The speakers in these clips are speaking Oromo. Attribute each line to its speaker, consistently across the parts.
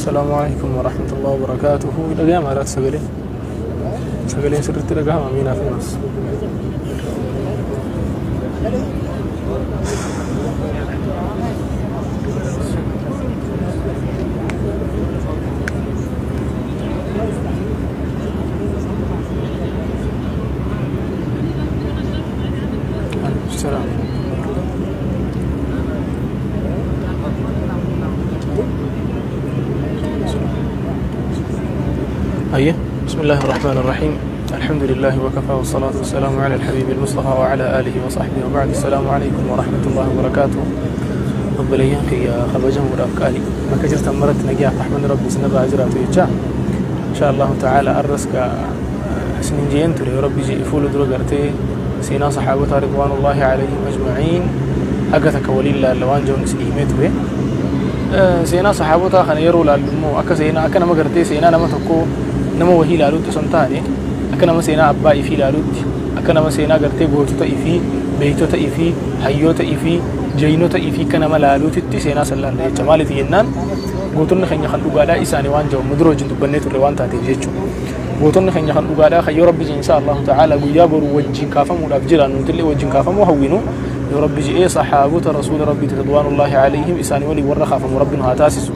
Speaker 1: السلام عليكم ورحمة الله وبركاته. dhagahama laata sagaleen? Sagaleen sirriitti dhagahama miinaa fi mas. السلام. أيه. بسم الله الرحمن الرحيم. الحمد لله وكفى والصلاة والسلام على الحبيب المصطفى وعلى آله وصحبه وبعد. السلام عليكم ورحمة الله وبركاته. obboleeyyan kiyya kabajamuudhaaf qaalii bakka jirtan maratti nagaa rahmanni rabbi isin irraa jiraatu jecha insha allahu ta'ala arras ka isinin jeen ture yoo rabbi jedhe fuula dura gartee seenaa saxaabota ridwaanullaahi alayhim ajmaciin haga takka waliin laalla waan jedhuun isin himee ture. Seenaa saxaabotaa kana yeroo laallu immoo akka seenaa akka nama gartee seenaa nama tokkoo nama wahii ilaaluutti osoo hin taane akka nama seenaa abbaa ifii ilaaluutti akka nama seenaa gartee gootota ifii beektota ifii hayyoota ifii jaynota ifii akka nama laaluutitti seenaa san laalla jecha. Maaliif jennaan gootonni keenya kan dhugaadhaa isaanii waan jedhamu dura wajjin dubbannee turre waan taateef jechuudha. Gootonni keenya kan dhugaadhaa kan yoo rabbi jedhe insha Allahu ta'ala guyyaa boru wajjin kaafamuudhaaf jiran nutillee wajjin kaafamuu hawwinu yoo rabbi jedhee saxaabota rasuula rabbiiti ridwaanullaahi alayhim isaanii waliin warra kaafamu rabbi nu haa taasisu.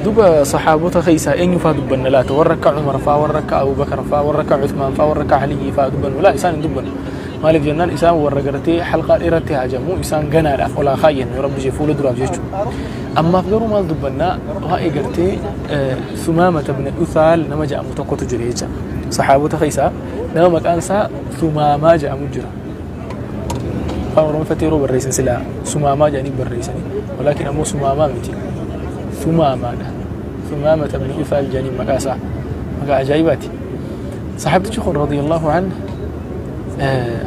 Speaker 1: Duba saxaabota keessaa eenyu faa dubbanna laata? Warra akka Cumar faa, warra akka Abubakar faa, warra akka Cuthmaan faa, warra akka Aliyyi faa dubbannu laa isaan hin dubbannu. Maaliif jennaan isaan warra gartee halqaa dheeratti hajamu isaan ganaadhaaf olaa kaayyannu yoo rabbi jedhe fuula duraaf jechuudha. Ammaaf garuu maal dubbannaa waa'ee gartee Sumaamata ibn Uthaal nama jedhamu tokkotu jira jecha. Saxaabota keessaa nama maqaan isaa Sumaamaa jedhamu jira. Afaan Oromoffatti yeroo barreessan silaa Sumaamaa jedhanii barreessanii walaakin ammoo Sumaamaa miti. Sumaamaadha. Sumaamata ibn Uthaal jedhanii maqaa isaa maqaa ajaa'ibaati. Saxaabtichi kun radiyallahu anhu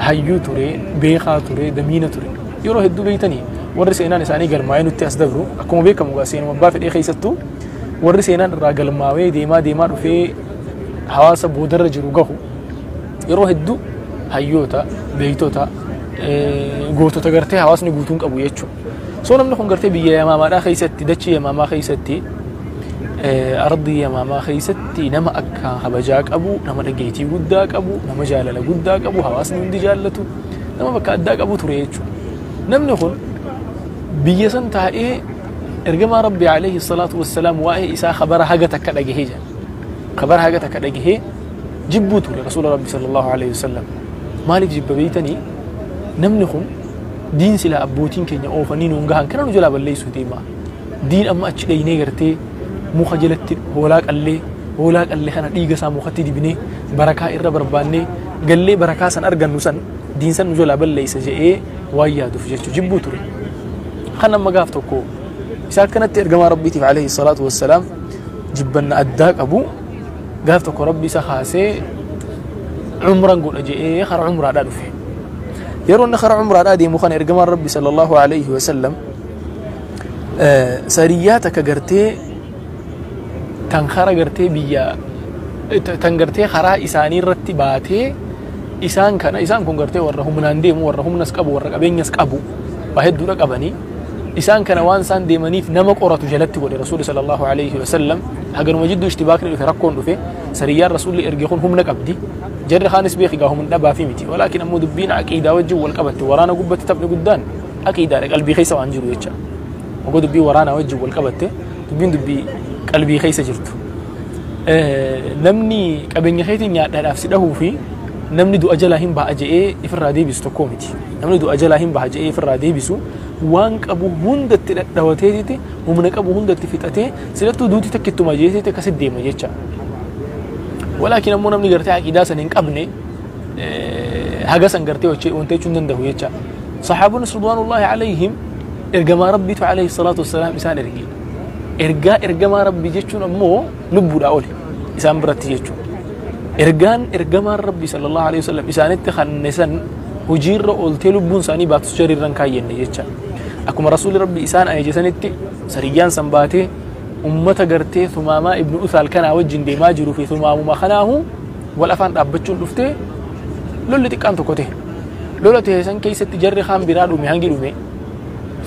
Speaker 1: hayyuu ture, beekaa ture, damiina ture. Yeroo hedduu beeytanii warri seenaan isaanii galmaa'ee nutti as dabru akkuma beekamu gaa seenuma abbaa fedhee keessattuu warri seenaan irraa galmaa'ee deemaa deemaa dhufee hawaasa boodarra jiru gahu yeroo hedduu hayyoota, beektota, gootota gartee hawaasni guutuun qabu jechuudha. So namni kun gartee biyya Yamaamaadhaa keessatti dachii Yamaamaa keessatti ardii Yamaamaa keessatti nama akka kabajaa qabu, nama dhageettii guddaa qabu, nama jaalala guddaa qabu, hawaasni hundi jaallatu, nama bakka addaa qabu ture jechuudha. Namni kun biyya san taa'ee ergamaa Rabbi alayhi salaatu wassalaam waa'ee isaa khabara haga takka dhagahee jira. Khabara haga takka dhagahee jibbuu ture rasuula Rabbi sallallahu alayhi wasallam. Maaliif jibba beeytanii? Namni kun diin silaa abbootiin keenya oofanii nuun gahan kana nu jalaa balleessuu deema. Diin amma achi dhaynee gartee muka jalatti hoolaa qallee kana dhiiga isaa mukatti dibnee barakaa irra barbaannee gallee barakaa san argannu san diin san nu jalaa balleessa jedhee waan yaaduuf jechuudha jibbuu ture. Kan amma gaaf tokko isaa akkanatti ergamaa Rabbiitiif alayhi salaatu wassalaam jibbanna addaa qabu gaaf tokko Rabbi isa kaasee cumran godha jedhee kara cumraadhaa dhufe. Yeroo inni kara cumraadhaa deemu kana ergamaan Rabbi sallallahu alayhi wasallam sariyyaa takka gartee tan kara gartee biyya tan gartee karaa isaanii irratti baatee isaan kana isaan kun gartee warra humnaan deemu warra humnas qabu warra qabeenyas qabu waa hedduudha qabanii isaan kana waan isaan deemaniif nama qoratu jalatti godhe rasuulli sallallahu alayhi wasallam haganuma jidduu ishtibaakni dhufe rakkoon dhufe sariyyaan rasuulli erge kun humna qabdi jarri kaanis beeki gaa humna dhabaa fi miti walaakin ammoo dubbiin aqiidaa wajjin wal qabatte waraana gubbatti taphni guddaan aqiidaadha qalbii keessa waan jiru jecha ogoo dubbii waraanaa wajjin wal qabatte dubbiin dubbii qalbii keessa jirtu. Namni qabeenya keetiin nyaadhaadhaaf si dhahuu fi namni du'a jalaa hin ba'a je'ee ifirraa deebisu tokko miti. Namni du'a jalaa hin ba'a je'ee ifirraa deebisu waan qabu hundatti dhadhawateetiti humna qabu hundatti fixatee silattuu duuti takkittuma jeeteeti akkasitti deema jecha. Walaakin ammoo namni gartee aqiidaa san hin qabne haga san gartee wanta jechuu hin danda'u jecha. Saxaabonni ridwaanullaahi alayhim ergamaa Rabbiitu alayhi salaatu wassalaam isaan erge. Ergaa ergamaa Rabbii jechuun ammoo lubbuudhaa oli isaan biratti jechuudha. Ergaan ergamaan Rabbii sallallahu alayhi wasallam isaanitti kanne san hojiirra ooltee lubbuun isaanii baatus jariirra hin kaayyenne jecha. Akkuma rasuulli Rabbii isaan ajaje sanitti sariyyaan san baatee ummata gartee Sumaamaa ibnu Uthaal kanaa wajjin deemaa jiruu fi Sumaamuma kanaahu wal afaan dhaabbachuun dhuftee lolli xiqqaan tokko ta'e. Lola ta'e san keessatti jarri kaan biraa dhume hangi dhume.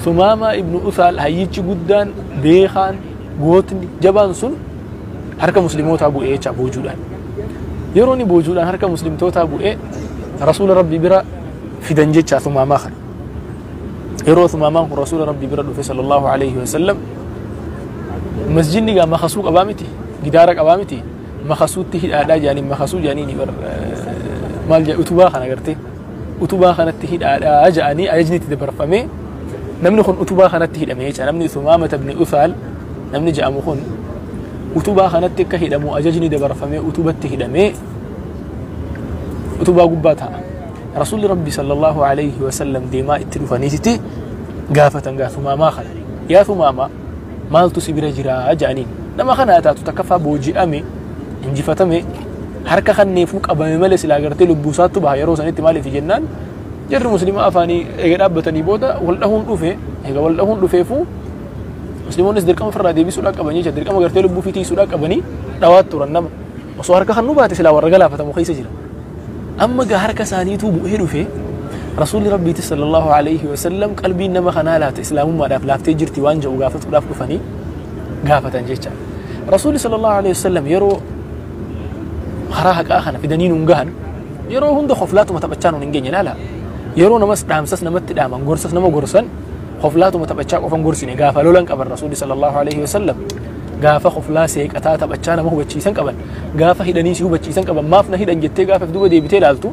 Speaker 1: Sumaamaa ibnu Uthaal hayyichi guddaan beekaan Gootni jabaan sun harka muslimootaa bu'ee jecha boojuudhaan. Yeroo inni boojuudhaan harka muslimtootaa bu'ee rasuula rabbii bira fidan jecha Thumaamaa kana. Yeroo Thumaamaan kun rasuula rabbii bira dhufe sallallahu alaihi wasallam, masjidni gaa makasuu qabaa miti, gidaara qabaa miti, makasuutti hidhaadhaa jedhanii, makasuu jedhanii bar maal jedhu, utubaa kana gartee utubaa kanatti hidhaadhaa jedhanii ajajni itti dabarfamee namni kun utubaa kanatti hidhame jecha. Namni Thumaamata ibn Uthaal namni jedhamu kun utubaa kanatti akka hidhamu ajajni dabarfamee utubatti hidhamee utubaa gubbaa ta'a. Rasuulli Rabbi sallallahu alaihi wasallam deemaa itti dhufaniititti gaafatan gaa Thumaamaa kana. Yaa Thumaamaa, maaltu si bira jira jedhaniin. Nama kana taatu takkaffaa booji'ame, injifatame, harka kanneefuu qabame malee silaa gartee lubbuu isaattu baha yeroo sanitti. Maaliif jennaan, jarri musliima afaanii eega dhaabbatanii booda wal dhahuun dhufe. Eega wal dhahuun dhufeefuu musliimoonnis dirqama ofirraa deebisuudhaa qabanii jecha, dirqama gartee lubbuu fi tiisuudhaa qabanii dhawaat turan. Nama osoo harka kan nu baate silaa warra galaafatamu keessa jira. Amma gaa harka isaaniituu bu'ee dhufe. Rasuulli rabbiitis sallallahu alaihi wasallam qalbiin nama kanaa laata islaamummaadhaaf laaftee jirti waan jedhu gaafatuudhaaf dhufanii gaafatan jecha. Rasuulli sallallahu alaihi wasallam yeroo karaa haqaa kana fidanii nuun gahan yeroo hunda hoflaatuma taphachaa nuun hin geenye. Laala, yeroo namas dhaamsas namatti dhaaman, gorsas nama gorsan, hoflaatuma taphachaa qofan gorsine. Gaafa lolan qaban rasuulli sallallahu alaihi wasallam, gaafa hoflaa seeqataa taphachaa nama hubachiisan qaban, gaafa hidhanii si hubachiisan qaban. Maaf na hidhan jettee gaafa duuba deebitee ilaaltu,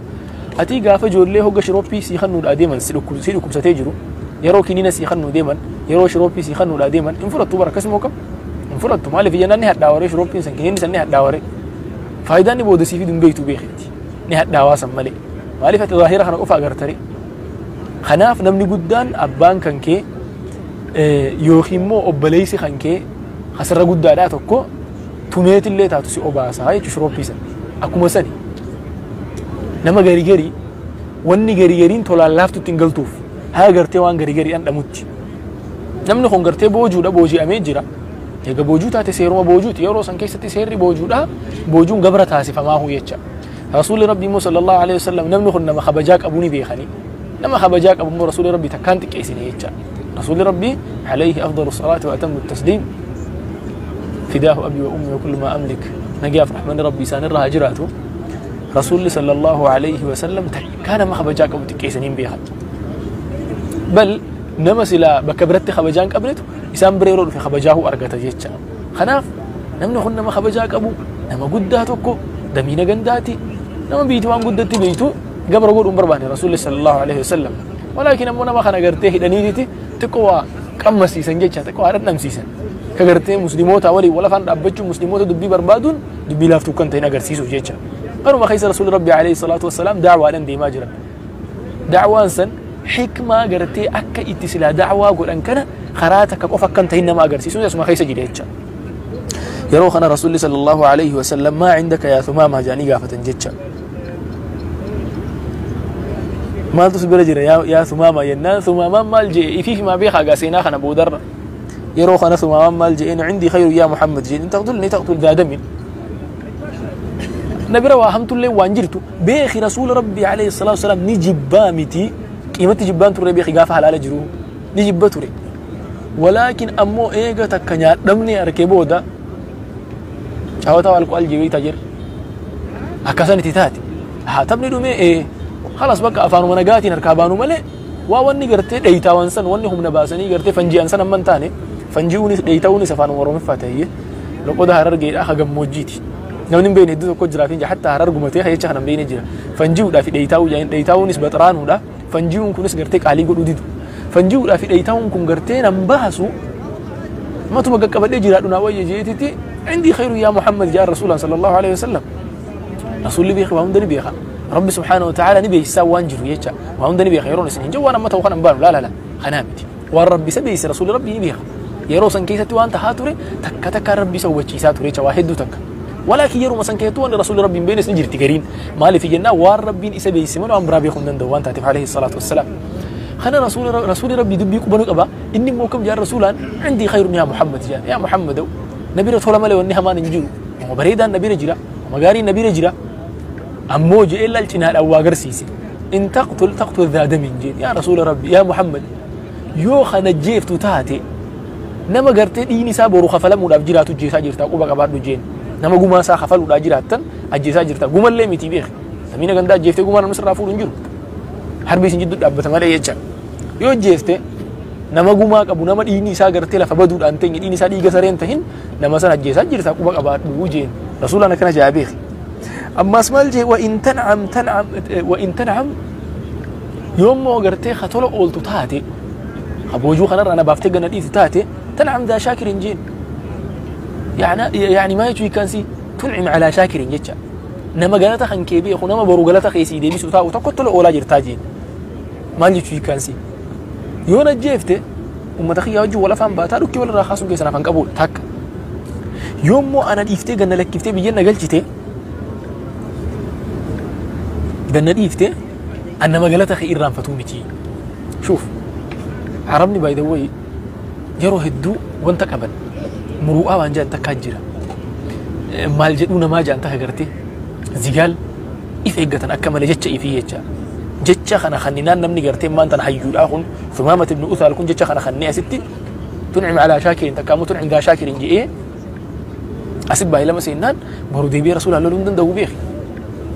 Speaker 1: ati gaafa ijoollee hogga shirooppii sii kannuudhaa deeman, si dhukkubsatee jiru, yeroo kiniina sii kannuu deeman, yeroo shirooppii sii kannuudhaa deeman hin fudhattu bara. Akkasuma kam hin fudhattu? Maaliif jennaan, ni hadhaawaree shirooppiin san, kiniinni san ni hadhaawaree, faayidaan ni booda sii fidu hin beektu, beekitti ni hadhaawaa san malee. Maaliif? Ati zaahira kana qofa agartare. Kanaaf namni guddaan, abbaan kan kee yookiin immoo obboleessi kan kee asirra guddaadhaa tokko tumeetillee taatu si obaasaa jechuun shirooppii san. Akkuma sani nama garii garii wanni garii gariin tolaan laaftutti hin galtuuf haa gartee waan garii garii dhandhamutti. Namni kun gartee boojuudha, booji'amee jira. Egaa boojuu taate seeruma boojuuti. Yeroo san keessatti seerri boojuudha, boojuun gabra taasifamaa jecha. Rasuulli rabbii immoo sallallahu alaihi wasallam namni kun nama kabajaa qabu ni beekanii, nama kabajaa qabu immoo rasuulli rabbii takkaan xiqqeessine jecha. Rasuulli rabbii alayhi afdalu salaati wa atammu tasliim, fidaahu abi wa ummi wa kullu ma amlik, nagayaaf rahmanni rabbii isaan irra haa jiraatu, rasuulli sallallahu alaihi wasallam takkaa nama kabajaa qabu xiqqeessanii hin beekan. Bal nama silaa bakka biratti kabajaa hin qabnetu isaan bira yeroo dhufe kabajaahuu argata jecha. Kanaaf namni kun nama kabajaa qabu, nama guddaa tokko, damiina gandaati, nama biiti waan guddatti beeytu gabra godhuu hin barbaanne rasuulli sallallahu alaihi wasallam. Walaakin ammoo nama kana gartee hidhaniititi xiqqoo waa qammasiisan jecha, xiqqoo waa dhandhamsiisan, ka gartee musliimoota waliin wal afaan dhaabbachuun, musliimoota dubbii barbaaduun dubbii laaftuu kan ta'in agarsiisuuf jecha. Kanuma keessa rasuulli rabbi alayhi salaatu wassalaam da'waadhaan deemaa jiran. Da'waan san xikmaa gartee akka itti silaa da'waa godhan kana karaa takka qofa akkan ta'in nama agarsiisu asuma keessa jira jecha. Yeroo kana rasuulli sallallahu alayhi wasallam maa cindaka yaa Thumaamaa jedhanii gaafatan jecha. Maaltu si bira jira yaa Thumaamaa jennaan, Thumaamaan maal jee? Ifiif maa beekaa gaa seenaa kana boodarra. Yeroo kana Thumaamaan maal jeen? Cindii khayru yaa Muhammad jeen. In taqtulni taqtul daa damin, na bira waa hamtullee waan jirtu beeki. Rasuula rabbii alayhi salaatu wasalaam ni jibbaa miti, qiimatti jibbaan turre beeki, gaafa halaala jiru ni jibba ture. Walaakin ammoo eega takka nyaadhamne arkee booda caawwataa wal qo'al jebeeytaa jira akkasan itti taate haa taphni dhume. Ee halas bakka afaanuma nagaatiin harkaa baanu malee waa wanni gartee dheeytaawan san, wanni humna baasanii gartee fanji'an san amman taane. Fanji'uunis dheeyta'uunis afaanuma oromiffaa ta'eyyee loqoda harargeedhaa ha gammoojjiiti. Namni hin beekne iddoo tokko jiraatiin jira, hatta harar gumatee jecha kana hin beekne jira. Fanji'uudhaa fi dheeytaa'uu jedhanii, dheeytaa'uunis baxraanuudha, fanji'uun kunis gartee qaalii godhuu didu. Fanji'uudhaa fi dheeytaa'uun kun gartee nan baasu, matuma qaqqabadhee jiraadhu naa wayya jeetitti. Cindii khayru yaa Muhammad jaa rasuulaan sallallahu alaihi wasallam. Rasuulli beeka, waa hunda ni beeka. Rabbi subhaanahu wa ta'ala ni beeksisaa waan jiru jecha, waa hunda ni beeka. Yeroon isin hin jiru waan amma ta'u kana hin baanu, laa laa laa, kanaa miti. Waan rabbi isa beeksise rasuulli rabbi ni beeka. Yeroo san keessatti waan tahaa ture takka takkaan rabbi isa hubachiisaa ture jecha, waa hedduu takka. Walaakin yeruma san keessatti waan rasuulli rabbi hin beeknes ni jirti gariin. Maaliif jennaan, waan rabbiin isa beeksise malee waan biraa beekuu hin danda'u waan taateef alayhi salaatu wassalaam. Kana rasuulli rabbi dubbii qubanuu qaba. Inni immoo kam jaan rasuulaan? Cindii khayrun yaa Muhammad jaan. Yaa Muhammad, na bira tola malee wanni hamaan hin jiru, nama bareedaan na bira jira, nama gaariin na bira jira. Ammoo je'ee laal cinaadhaan waa agarsiise. In taqtul taqtul daa damin jeen. Yaa rasuula rabbi, yaa Muhammad, yoo kana jeeftu taate Nama gartee dhiigni isaa boru kafalamuudhaaf jiraatu ajjeesaa jirta quba qabaadhu jeen. Nama gumaa isaa kafaluudhaaf jiraattan ajjeesaa jirta. Gumallee miti beek. Damiina gandaa ajjeeftee gumaa namni sirraa fuudhu hin jiru. Harbi isin jidduu dhaabbata malee jecha. Yoo ajjeefte nama gumaa qabu nama dhiigni isaa gartee lafa baduudhaan teenye dhiigni isaa dhiiga sareen tahin nama sana ajjeesaa jirta quba qabaadhu jeen. Rasuulaan akkana jaa beek. Ammas maal jee wa in tan'am tan'am wa in tan'am yoommoo gartee ka tola ooltu taate ka boojuu kanarraa na baaftee gana dhiitu taate tan'am daa shaakirin jeen. يعني ما يجي كان سي تنعم على شاكر جتة نما غلطة خن كيبي خو نما برو غلطة خيسي دي بيسو تاو تقتل أولا جرتاجين ما يجي كان سي يونا جيفته وما تخيا وجه ولا فهم باتا دوكي ولا راخاسو كيسنا فان قبول تاك يوم مو أنا ديفته غنا لكفته بيجينا قلتي غنا ديفته أنا ما غلطة خي إيران فتومتي شوف عربني باي ذا واي يرو هدو وانت قبل مروءة وان جان تكاجرة مال جدونا ما جان تهجرتي زجال إف إجتن أكمل جتش إفيه جتش جتش خنا خنينا نمني جرتي ما أنت حيول آخون ثمامة ابن أثال كن جتش خنا خني ستي تنعم على شاكر تكامو تنعم ذا شاكر جي إيه أسب باي لما سينان برودي بي رسول الله لندن دو بيخي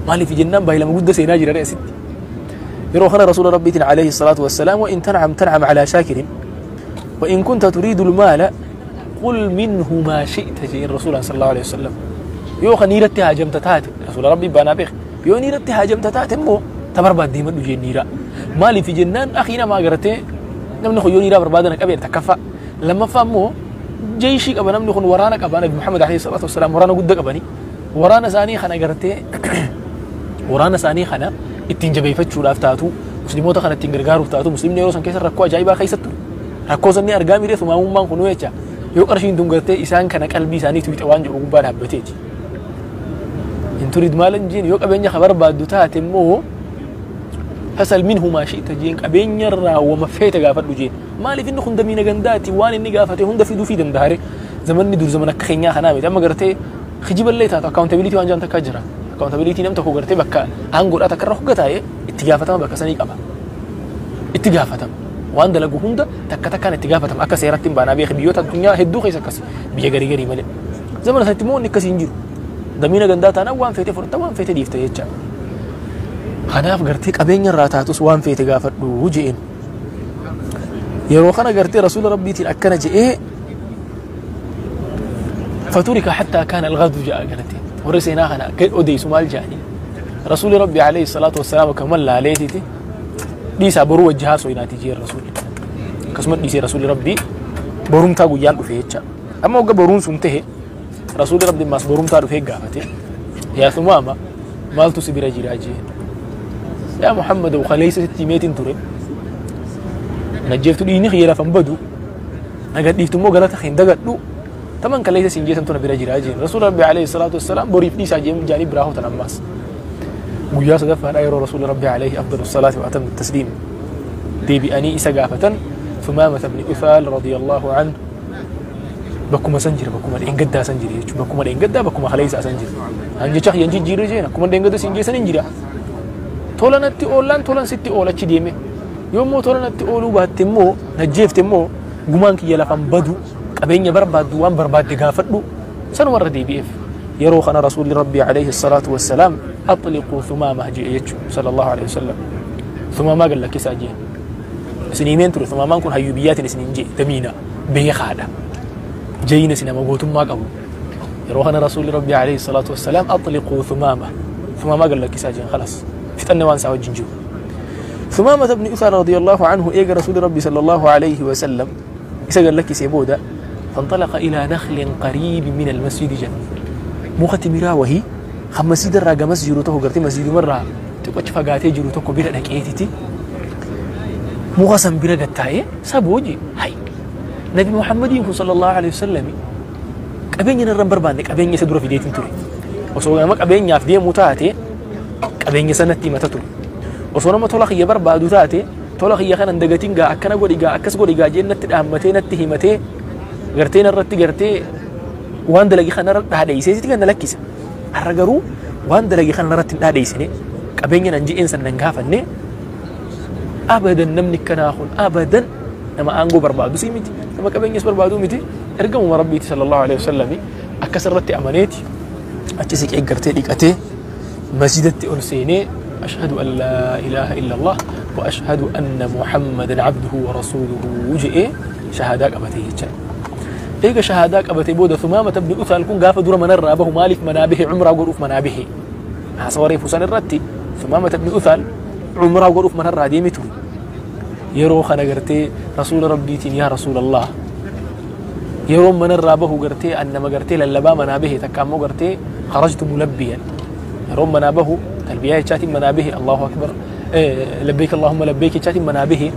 Speaker 1: مالي في جنان باي لما قد سيناجي رأي ستي يروح رسول ربي عليه الصلاة والسلام وإن تنعم تنعم على شاكر وإن كنت تريد المال قل منه ما شئت جي الرسول صلى الله عليه وسلم يو خنيرتي هاجمت تات رسول ربي بانا بيخ يو نيرتي هاجمت تات مو تبرباد ديما دو جي نيرا مالي في جنان اخينا ما غرتي نمن خو يو نيرا بربادنا كبير تكفى لما فهمو جيشي قبل نمن خن ورانا قبل نبي محمد عليه الصلاه والسلام ورانا قد قبني ورانا ثاني خنا غرتي ورانا ثاني خنا ittiin jabeeffachuudhaaf taatu musliimoota kana ittiin gargaaruuf taatu muslimni yeroo san keessa rakkoo ajaa'ibaa keessattu rakkoo sanni argaa miidhee sumaamummaan kunuu jecha yoo qarshiin tun gartee isaan kana qalbii isaanii tuqxe waan jedhu gubbaa dhaabbateeti. In turid maalan jeen yoo qabeenya ka barbaaddu taate immoo fasal minhu maa shi'ta jeen qabeenya irraa wama feete gaafadhu jeen maaliif inni kun damiina gandaati waan inni gaafate hunda fiduufii danda'are zamanni dur zaman akka keenyaa kanaa miti amma gartee kijiballee taatu accountability waan jedhan takkaa jira. Accountability nam tokko gartee bakka aangoodhaa takka irra hogga itti gaafatama bakka sanii qaba. Itti gaafatama. Waan dalagu hunda takka takkaan itti gaafatama akka seeratti hin baanaa beeku biyyoota addunyaa hedduu keessa akkas biyya garii garii malee. Zamana sanatti immoo inni akkasii hin jiru. Damiina gandaa taanaan waan feete fudhatta waan feete dhiifta jecha. Kanaaf gartee qabeenya irraa taatus waan feete gaafadhu je'een. Yeroo kana gartee rasuula rabbiitiin akkana je'ee faturika hattaa kaana alghadu ja'a gartee. Warri seenaa kana odeessu maal jedhanii rasuulli rabbi alayhi salaatu wassalaam akkuma laaleetiti dhiisaa boruu wajji haasoo inaati jee rasuulli akkasuma dhiisee rasuulli rabbi borumtaa guyyaan dhufe jecha amma hogga boruun sun tahe rasuulli rabbi maas borumtaa dhufee gaafate yaa Thumaama maaltu si bira jiraa jee yaa Muhammad kaleessa sitti himeetiin ture najjeeftu dhiigni kiyya lafa hin badu nagadhiiftu immoo galata hin dagadhu تمن كليس سنجيسن تنا بيرا جراجين رسول ربي عليه الصلاة والسلام بريف دي ساجيم جاني براهو تنماس ويا صدف أنا رسول ربي عليه أفضل الصلاة وأتم التسليم دي بأني إسقافة ثمامة بن أثال رضي الله عنه بكم سنجر بكم الإنجدا سنجر بكم الإنجدا بكم خليس سنجر هنجي شخ ينجي جيرو جينا كم الإنجدا سنجيسن إنجرا تولن تي أولان تولن ستي أولا تشديمه يوم مو تولن تي أولو باتمو نجيف تمو جمان كي يلا فم بدو qabeenya barbaaddu waan barbaadde gaafadhu sanumarra deebi'eef yeroo kana rasuulli rabbii alayhi salaatu wassalaam atliquu thumaama je'e jechuu sallallahu alayhi wasallam thumaamaa gad lakkisaa jeen isin himeen ture thumaamaan kun hayyuu biyyaatiin isiniin je'e damiina beekaadha jeyina isin nama gootummaa qabu yeroo kana rasuulli rabbii alayhi salaatu wassalaam atliquu thumaama thumaamaa gad lakkisaa jeen khalas fixanne waan isaa wajjin jiru ثمامة بن أثال رضي الله عنه إيجا رسول ربي صلى الله عليه وسلم إذا قال لك سيبودا فانطلق إلى نخل قريب من المسجد جن مختم راوهي خمسيد الراجا مسجد روتو قرتي مسجد مرة تقطش فقاتي جروتو كبيرة نكيتي مغسم بيرة قتاي سابوجي هاي نبي محمد صلى الله عليه وسلم قبين الرمبر بانك قبين يسدر في ديتين تري وصونا ما قبين ياف دي متاتي قبين يسنتي متاتو وصونا ما طلع يبر بعدو تاتي طلع يخان اندقتين قا أكنا قولي قا أكس قولي قا جنة أمتين التهمتين gartee narratti gartee waan dalagii kana irratti dhaadheessee sitti kan lakkisa. Har'a garuu waan dalagii kana irratti hin dhaadheessine qabeenya nan je'een san nan gaafanne abadan namni kanaa kun abadan nama aangoo barbaadu si miti Nama qabeenyas barbaaduu miti. Ergamuma Rabbiiti sallallahu alaihi wasallam akkas irratti amaneeti achi siqee gartee dhiqatee masjidatti ol seenee أشهد أن لا إله إلا الله وأشهد أن محمدا عبده ورسوله جئ شهادة قبته جاء إيجا شهادة قبته بودا ثمامة بن أثال كون قاف دور من الرابه مالك منابه عمره قروف منابه حصوري فسان الرتي ثمامة بن أثال عمره قروف من الراديمته يروح أنا قرتي رسول ربي يا رسول الله يروم من الرابه قرتي أن ما قرتي للبا منابه تكامو قرتي خرجت ملبيا يروم منابه تلبية شاتي منابه الله أكبر إيه لبيك اللهم لبيك شاتي منابه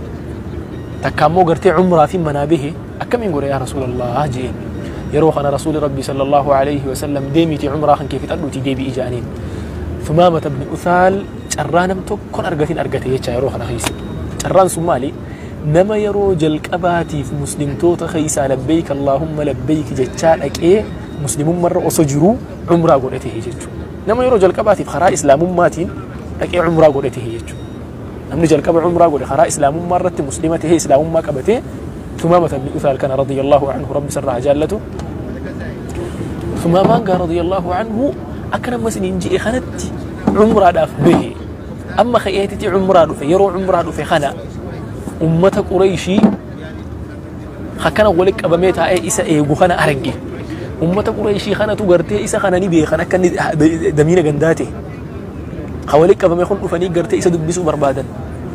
Speaker 1: تكامو قرتي عمره في منابه أكم يقول يا رسول الله جين يروح أنا رسول ربي صلى الله عليه وسلم ديمتي عمره خن كيف تقولوا تديبي إجانين ثمامة بن أثال جرانم تكون أرجتين أرجتي يروح أنا خيس جران سومالي نما يرو جلك أباتي في مسلم توت خيسا لبيك اللهم لبيك جتشال أك إيه مسلم مرة أصجرو عمره قلته جتشو نما يرو جلك أباتي في خراء إسلام ماتين أك إيه عمره قلته جتشو نما جلك أب عمره قل خراء إسلام مرة مسلمة هي إسلام ما كبته ثمامة بن أثال كان رضي الله عنه رب سر جالته ثمامة قال رضي الله عنه أكرم مسنين جي خنت عمره داف به أما خياتي عمره في يرو عمره في خنا أمة قريشي خكنا ولك أبميتها إيه إسا إيه وخنا أرجع أمة قريشي خنا تجرتي إسا خنا نبي خنا كان دمينا جنداتي خوالك أبمي خن أفني جرتي إسا دبسوا بربادا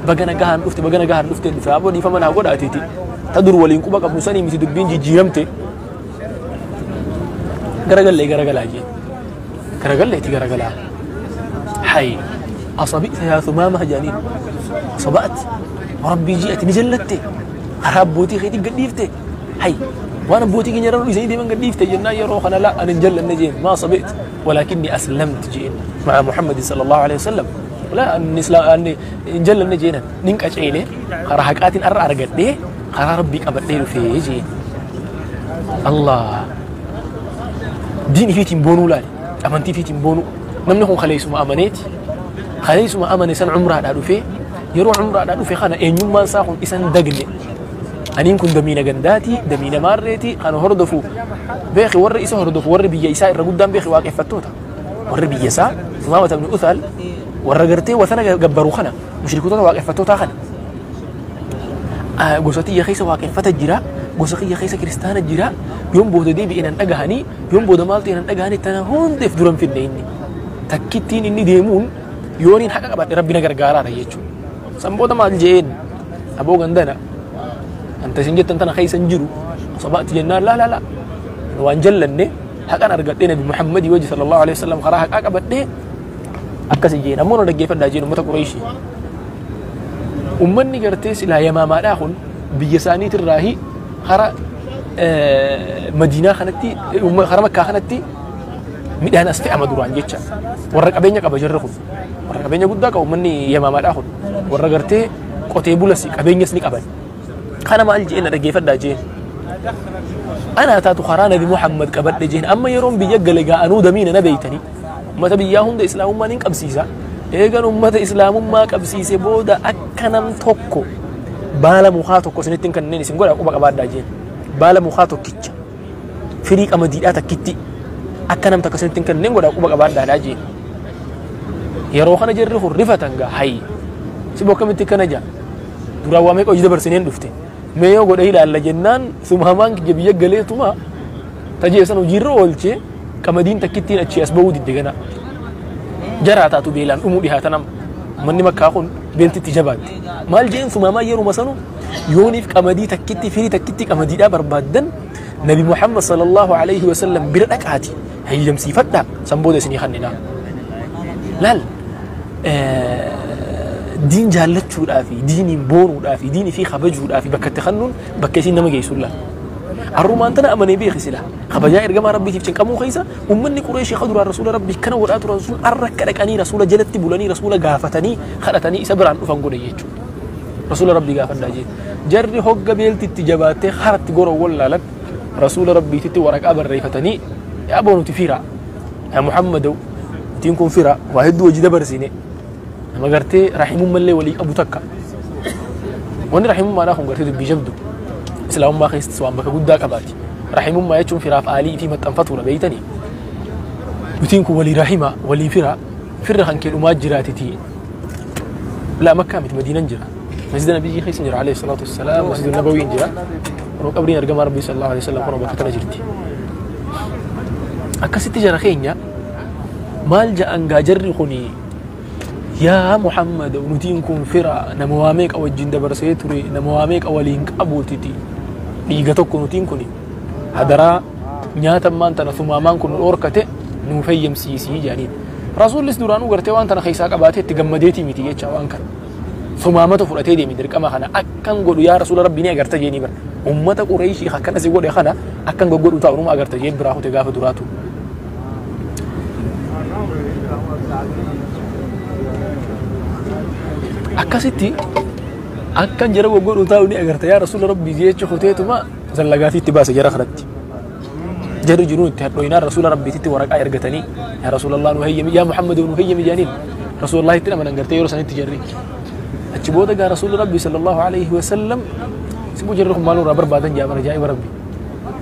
Speaker 1: بجنا جهان أفت بجنا جهان أفت فأبو ني فما نعود أتيتي تدور ولين كوبا قبل سنة مثل دبين جي جيمتي جرجل لي جرجل أجي جرجل لي تجرجل حي أصابئت يا ثمامة جانين أصبأت وربي جئت نجلتي خراب بوتي خيتي قديفتي حي وانا بوتي كي نرى زي دي من قديفتي جنا يروح انا لا انا نجل النجين ما صبئت ولكني اسلمت جئنا مع محمد صلى الله عليه وسلم لا اني نجل النجين ننك اجيلي خرا حقات ار ارغدي خرا ربي قبدي في جي الله ديني في تيمبونو لا امنتي في تيمبونو نمني هو خليسو ما امنيت خليسو ما امني سن عمره دادو في yeroo cumraadhaa dhufe kana eenyummaan isaa kun isan dagne aniin kun damiina gandaati damiina maarreeti kana hordofu beeki warri isa hordofu warri biyya isaa irra guddaan beeki waaqeffattoota warri biyya isaa Thumaamata ibn Uthal warra gartee wasana gabbaruu kana mushrikoota waaqeffattootaa kana gosa xiyya keessa waaqeffata jira gosa xiyya keessa kiristaana jira yoon booda deebi'e nan dhagahanii yoon booda maaltu nan dhagahanii tana hundeef duran fidne inni takkittiin inni deemuun yooniin haqa qabadhe rabbi na gargaaraadha jechuudha. سنبودا مع الجين أبو عندنا أنت سنجت أنت أنا خيس نجرو صبأت جنار لا لا لا وانجلني حق أنا رجعتنا بمحمد وجه صلى الله عليه وسلم خراها حق أبدني أكس جين أمور رجع فدا جين أمة قريشي أمني قرتيس لا يا ما داخل بيسانية الراهي خرا مدينة خنتي خرا مكة خنتي ميدان أستي أمدوران جتشا ورق أبينك أبجرخو warra qabeenya guddaa qabu manni yamaamaadhaa kun warra gartee qotee bulas qabeenyas ni qaban kana maal jeen na dhaggeeffadhaa jeen ana taatu karaa nabi Muhammad qabadhe jeen amma yeroon biyya gale ga'anuu damiina na beeytanii ummata biyyaa hunda islaamummaa nin qabsiisa eegan ummata islaamummaa qabsiise booda akka nam tokko baala mukaa tokko isinitti kanneen isin godha quba qabaadhaa jeen baala mukaa tokkicha firii qamadiidhaa takkitti akka nam takka isinitti kanneen godha quba qabaadhaa jeen yeroo kana jarri hurrifatan gaa hayyi si bokkamitti kana jaa duraan waa meeqa hojii dabarsineen dhufte mee yoo godhe ilaalla jennaan sumaamaan kiyya biyya galeetuma tajeessan hojiirra oolchee qamadiin takkittiin achii as ba'uu didde gana jaraa taatu beelaan dhumuu dhihaatan amma manni makkaa kun beeltitti jabaatte maal jeen sumaamaan yeruma sanu yooniif qamadii takkitti firii takkitti qamadiidhaa barbaaddan nabi Muhammad sallallahu alaihi wasallam bira dhaqaati hayyamsiifadhaa san booda isinii kanninaa laal diin jaallachuudhaa fi diiniin boonuudhaa fi diinii fi kabajuudhaa fi bakka itti kennuun bakka isiin nama geessu laal. Arrumaan tana amanee beeki sila kabajaa ergamaa rabbiitiif cinqamuu keessa ummanni Qureeshii ka duraan rasuula rabbii kana godhaa turan sun arra akka dhaqanii rasuula jalatti bulanii rasuula gaafatanii kadhatanii isa biraan dhufan godhe jechuudha. Rasuula rabbii gaafadhaa jeen jarri hogga beeltitti jabaattee haratti gora wallaalan rasuula rabbiititti waraqaa barreeffatanii yaa boonuti firaa yaa Muhammadow ittiin kun fira waa hedduu hojii dabarsine nama gartee rahimummallee walii qabu takka wanni rahimummaadhaa kun gartee dubbii jabdu Islaamummaa keessatti waan bakka guddaa qabaati. Rahimummaa jechuun firaaf aalii fi maxxanfatuudha beeytanii. Nutiin kun walii rahima walii fira firra kan kee dhumaa jiraatiti. Laa Makkaa miti Madiinan jira. Masjida Nabiyyi keessa jira alayhi salaatu wassalaam Masjida Nabawiin jira. Kunoo qabriin ergamaa Rabbii sallallahu alayhi wasallam kunoo bakka tana jirti. Akkasitti jara keenya maal ja'an gaa jarri kuni yaa Muhammad nutiin kun fira nama waa meeqa wajjin dabarsee ture nama waa meeqa waliin qabuutiti dhiiga tokko nutiin kuni hadaraa nyaata ammaan tana sumaamaan kun nu dhoorkate nuu fayyamsiisii jedhaniin. Rasuullis duraanuu gartee waan tana keessaa qabaatee itti gammadeetii miti jecha waan kana. Sumaamatu fudhatee deeme dirqama kana akkan godhu yaa rasuula rabbii ni agarta jeenii bara. Ummata Qureeshii akkana si godhe kana akkan goggodhu taa'u numa agarta jeen biraa kute gaafa duraatu. Akkasitti akkan jara goggodhu taa'u ni agarta yaa rasuula rabbii jecha kuteetuma zallagaatii itti baase jara kanatti. Jarri jiruun itti hadhooyinaan rasuula rabbiititti waraqaa ergatanii yaa rasuulallah nu hayyami yaa Muhammad nu hayyami jedhaniin rasuulallah itti amanan gartee yeroo sanitti jarri. Achi booda gaa rasuulli rabbii sallallahu alaihi wasallam sibuu jarri kun maal irraa barbaadan jaa bara ajaa'iba rabbi.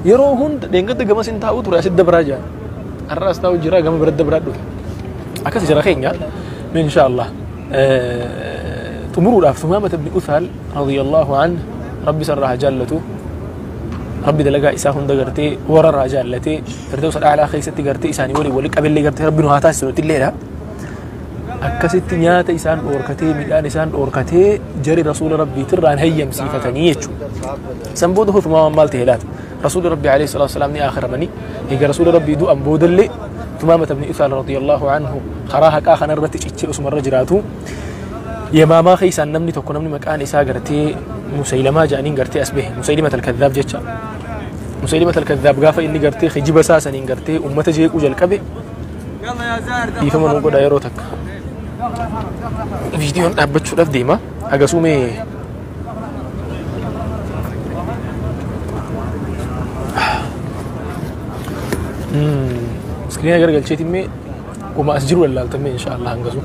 Speaker 1: Yeroo hunda dheengadda gamas hin taa'u ture asitti dabraa jaa. Har'a as taa'u jira gama biratti dabraa dhufe. Akkas jara keenya insha Allah xumuruudhaaf Sumaamata ibn Uthaal radiyallahu anhu rabbi sarraa haa jaallatu. Rabbi dalagaa isaa hunda gartee warra irraa jaallatee firdawsa dhaalaa keessatti gartee isaanii waliin wali qabellee gartee rabbi nu haa taasisu nuti illeedha. Akkasitti nyaata isaan dhoorkatee midhaan isaan dhoorkatee jari rasuula rabbiitirraan hayyamsiifatanii jechuudha. San booda hutumaa maal ta'e laata? Rasuulli rabbii alayhi salaatu wasalaam ni akhiramanii eega rasuula rabbii du'an boodallee Tumaamata ibn Uthaal radiyallahu anhu karaa haqaa kanarratti cichee osumarra jiraatu Yamaamaa keessaan namni tokko namni maqaan isaa gartee Musaylamaa jedhaniin gartee as bahe Musaylimat al-Kadhaab jecha. Musaylimat al-Kadhaab gaafa inni gartee kijiba isaa saniin gartee ummata jeequu jalqabe dhiifama nuu godha yeroo takka. Viidiyoon dhaabbachuudhaaf deema. Hagasuu mee iskiriina garagalcheetiin mee wama as jiru lallaaltamee insha Allah hangasuu.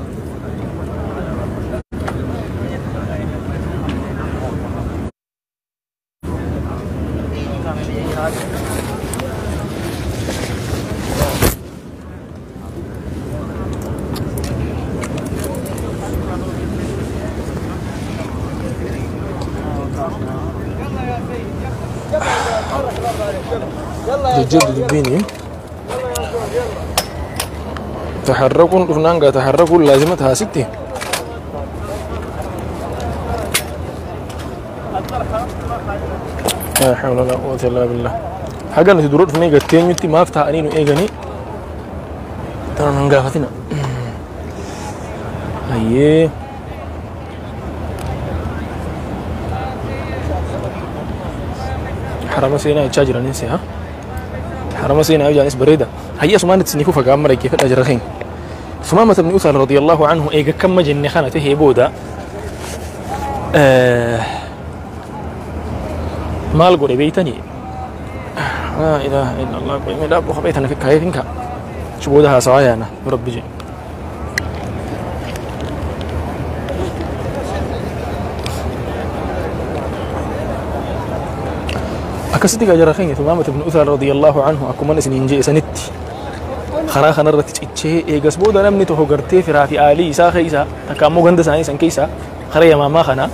Speaker 1: Jajjabdu dubbiini. Taharrakuun dhufnaan gaa taharrakuun laazima taasitti. Laa hawla walaa quwwata illaa billah. Haga nuti dura dhufnee gatteenyutti maaf taa'anii nu eeganii tana nun gaafatina. Hayyee. Harama seenaa jechaa jiranis haa. Harama seenaa yoo jedhanis bareeda. Hayya asumaan itti isiniif fufa gaamma dhaggeeffadhaa jira keenya. Sumaamata ibn Uthaal radiyallahu anhu eega kamma jenne kana tahee booda maal godhe beeytanii? Laa ilaaha illallah qoy mee dhaabboo kophee tana kaayee finka. Achi booda haasawaa yaana rabbi jedhe. Akkasitti gaa jara keenya Tumaamata ibn Uthaal radiyallahu anhu akkuma isiniin je'e sanitti karaa kanarratti cichee eegas booda namni tokko gartee firaa fi aalii isaa keessa takka ammoo ganda isaanii san keessa karaa yamaamaa kana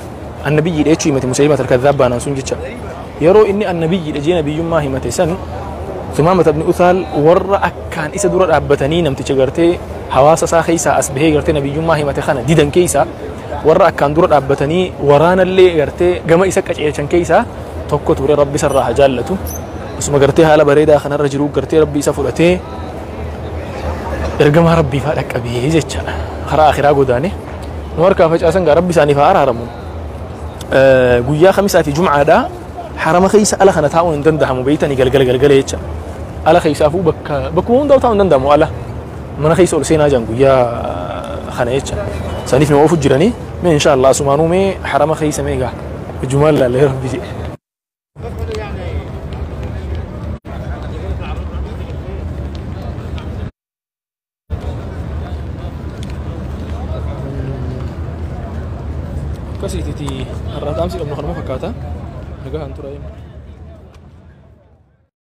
Speaker 1: annabiyyiidha jechuu himate Musaylimat al-Kadhaab baanaan sun jecha. Yeroo inni annabiyyiidha jee nabiyyummaa himate san Tumaamata ibn Uthaal warra akkaan isa dura dhaabbatanii namticha gartee hawaasa isaa keessaa as bahee gartee nabiyyummaa himate kana didan keessa warra akkaan dura dhaabbatanii waraanallee gartee gama isa qaceelchan keessaa tokko ture rabbi isarraa haa jaallatu. Osuma gartee haala bareedaa kanarra jiru gartee rabbi isa fudhatee ergamaa rabbii faa dhaqqabee jecha karaa akhiraa godaane nu harkaa facaasan gaa rabbi isaaniif haa araaramu. Guyyaa kamisaa fi jum'aadhaa harama keessa ala kana taa'uun hin danda'amu beeytanii galgala galgala jecha. Ala keessaafuu bakka bakkuma hundaa taa'uun hin danda'amu ala mana keessa ol seenaa jiran guyyaa kana jecha. Saniif nama ofu jiranii mee insha Allah asumaanuu mee harama keessa mee gaa jumaan laallee rabbi jedhe. Akkasiiti har'a dhaamsi qabnu kanuma fakkaata. Nagaan tura.